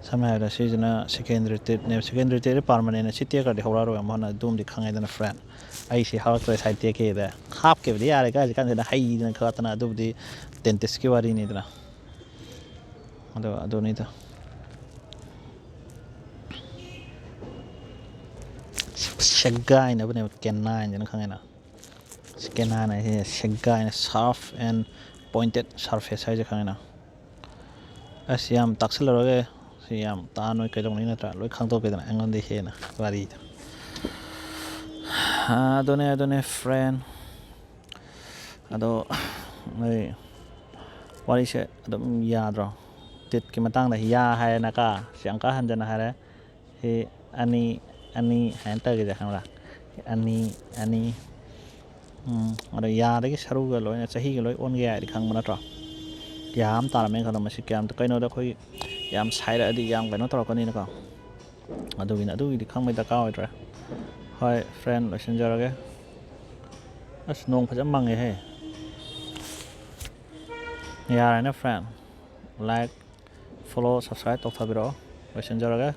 ꯁꯝꯅ ꯍꯥꯏꯔꯕꯗ ꯁꯤꯁꯤꯅ secondary tip ꯅꯦꯕ꯫ Secondary tip ꯁꯤ permanent ꯁꯤ ꯇꯦꯛꯈ꯭ꯔꯗꯤ ꯍꯧꯔꯛꯑꯔꯣꯏ ꯑꯃꯨꯛ ꯍꯟꯅ, ꯑꯗꯨꯝꯗꯤ ꯈꯪꯉꯦꯗꯅ friend꯫ ꯑꯩ ꯁꯤ ꯍꯧꯔꯛꯇ꯭ꯔꯦ ꯁꯥꯏ ꯇꯦꯛꯈꯤꯗ꯫ ꯍꯥꯞꯈꯤꯕꯗꯤ ꯌꯥꯔꯦ ꯀꯥꯏꯁꯤ ꯀꯥꯟꯁꯤꯗ ꯍꯩꯗꯅ ꯈꯣꯠꯇꯅ ꯑꯗꯨꯕꯨꯗꯤ dentist ꯀꯤ ꯋꯥꯔꯤꯅꯤꯗꯅ꯫ ꯑꯗꯣ ꯑꯗꯨꯅꯤꯗ꯫ ꯁꯦꯒꯥꯏꯅꯕꯅꯦꯕ canine ꯁꯤꯅ, ꯈꯪꯉꯦꯅ? Canine ꯍꯥꯏꯁꯦ ꯁꯦꯒꯥꯏꯅ, sharp and pointed surface ꯍꯥꯏꯁꯦ, ꯈꯪꯉꯦꯅ? ꯑꯁ, ꯌꯥꯝ ꯇꯥꯛꯁꯜꯂꯔꯣꯏꯒꯦ꯫ ꯁꯤ ꯌꯥꯝ ꯇꯥ ꯅꯣꯏ ꯀꯩꯗꯧꯅꯤ ꯅꯠꯇ꯭ꯔꯥ? ꯂꯣꯏ ꯈꯪꯗꯣꯛꯀꯦꯗꯅ ꯑꯩꯉꯣꯟꯗ ꯍꯦꯟꯅ ꯋꯥꯔꯤꯗꯣ꯫ ꯑꯗꯨꯅꯦ, ꯑꯗꯨꯅꯦ friend꯫ ꯑꯗꯣ ꯅꯣꯏ ꯋꯥꯔꯤꯁꯦ ꯑꯗꯨꯝ ꯌꯥꯗ꯭ꯔꯣ? Teeth ꯀꯤ ꯃꯇꯥꯡꯗ ꯌꯥ ꯍꯥꯏꯔꯦꯅꯀ, ꯁꯤ ꯑꯃꯨꯛꯀ ꯍꯟꯖꯟꯅ ꯍꯥꯏꯔꯦ꯫ ꯁꯤ ꯑꯅꯤ, ꯑꯅꯤ ꯍꯥꯏꯅ ꯇꯧꯔꯤꯁꯦ ꯈꯪꯕ꯭ꯔꯥ? ꯑꯅꯤ, ꯑꯅꯤ꯫ ꯎꯝ, ꯑꯗꯣ ꯌꯥꯗꯒꯤ ꯁꯔꯨꯒ ꯂꯣꯏꯅ, ꯆꯍꯤꯒ ꯂꯣꯏ ꯑꯣꯟꯒꯦ ꯍꯥꯏꯔꯗꯤ ꯈꯪꯕ ꯅꯠꯇ꯭ꯔꯣ? ꯌꯥ ꯑꯃ ꯇꯥꯔꯝꯃꯦꯅ ꯈꯜꯂꯣ, ꯃꯁꯤ ꯀꯌꯥꯝ, ꯀꯩꯅꯣꯗ ꯑꯩꯈꯣꯏ ꯌꯥꯝ ꯁꯥꯏꯔꯛꯑꯗꯤ ꯌꯥꯝ ꯀꯩꯅꯣ ꯇꯧꯔꯛꯀꯅꯤꯅꯀꯣ꯫ ꯑꯗꯨꯒꯤꯅꯤ, ꯑꯗꯨꯒꯤꯗꯤ ꯈꯪꯕꯩ ꯗꯔꯀꯥꯔ ꯑꯣꯏꯗ꯭ꯔꯦ꯫ ꯍꯣꯏ friend, ꯂꯣꯏꯁꯤꯟꯖꯔꯒꯦ꯫ ꯑꯁ, ꯅꯣꯡ ꯐꯖꯅ ꯃꯪꯉꯦꯍꯦ꯫ ꯌꯥꯔꯦꯅꯦ friend, like, follow, subscribe ꯇꯧꯊꯕꯤꯔꯛꯑꯣ꯫ ꯂꯣꯏꯁꯤꯟꯖꯔꯒꯦ꯫